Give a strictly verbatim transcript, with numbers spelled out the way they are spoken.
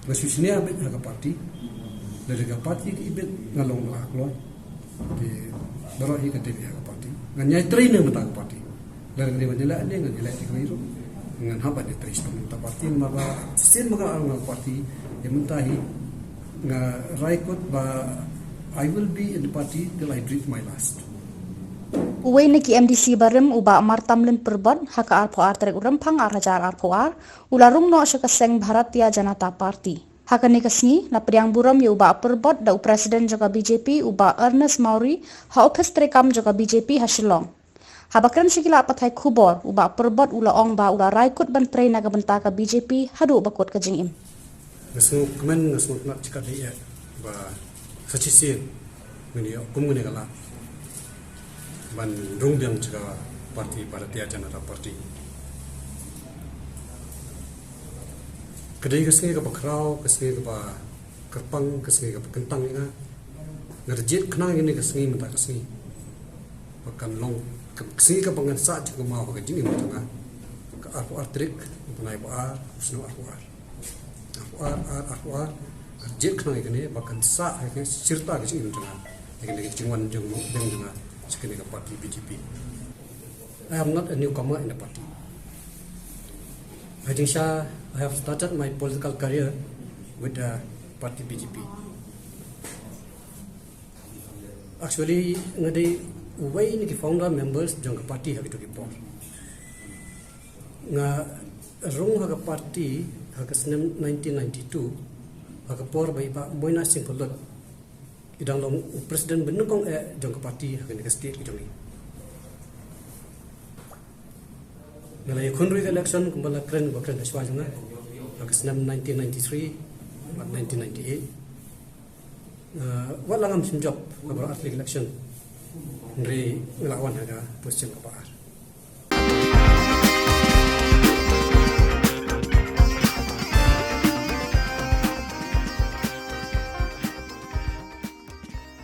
Nga shu snia bit ha ka party. Lada ka party ka ibit nga long la kloi. Te baroh hi ka dei ha ka party. Ngan ïai trei ne mynta ka party. Lada ka dei ban ïaleh ne ngan ïaleh te ka ruh. Ngan hap ban ïai trei sha mynta party, namar ba shisien ba nga la long ha ka party. Ïa mynta hi nga rai kut ba I will be in the party till I breathe my last. Uwei na ki M D C barim u Bah Martamlin Pyrbot ha ka arphew ar tarik u Rymphang ar hajar arphew ar u la rung noh sha ka seng Bharatiya Janata Party. Ha kane ka sngi la pdiang burom ïa u Bah Pyrbot da u President jong ka B J P u Bah Ernest Mawrie ha ophis treikam jong ka B J P ha Shillong. Haba kren sha ki lad pathai khubor u Bah Pyrbot u la ong ba u la rai kut ban trei na ka bynta ka B J P haduh ba kut ka jingim. Nga sngewkmen, nga sngewtynnat shikatdei ba sa shisien ngin ïoh kum kane ka lad ban rung biang sha ka party Bharatiya Janata Party. Ka dei ka sngi kaba khraw, ka sngi kaba kyrpang, ka sngi kaba kyntang ïa nga. Nga da jied khnang ïa kane ka sngi mynta ka sngi ba kan long ka sngi kaba ngan sah jingkynmaw ha ka jingim jong nga. Ka arphew ar tarik u bnai ba ar u snem arphew ar. Arphew ar, ar, arphew ar. Nga da jied khnang ïa kane ba kan sah ha ka shirta ka jingim jong nga. Ïa kane ka jingwan jong nga, jong nga sha kane ka party B J P. I am not a newcomer in the party. Hajrong sha, I have started my political career with the party B J P. Actually nga dei uwei na ki founder members jong ka party ha kito ki por. Nga rung ha ka party ha ka snem nineteen ninety-two ha ka por ba i Bah Moynaid Singh Phyllot i dang long u president banyngkong eh jong ka party ha kane ka state ka jong i. Nga la ïakhun ruh ïa ka election kumba la kren, ba kren ha shuwa jong nga ha ka snem nineteen ninety-three bad nineteen ninety-eight. Wat la ngam shim jop ha baroh artylli ki election, hynrei nga la wan ha ka position kaba ar.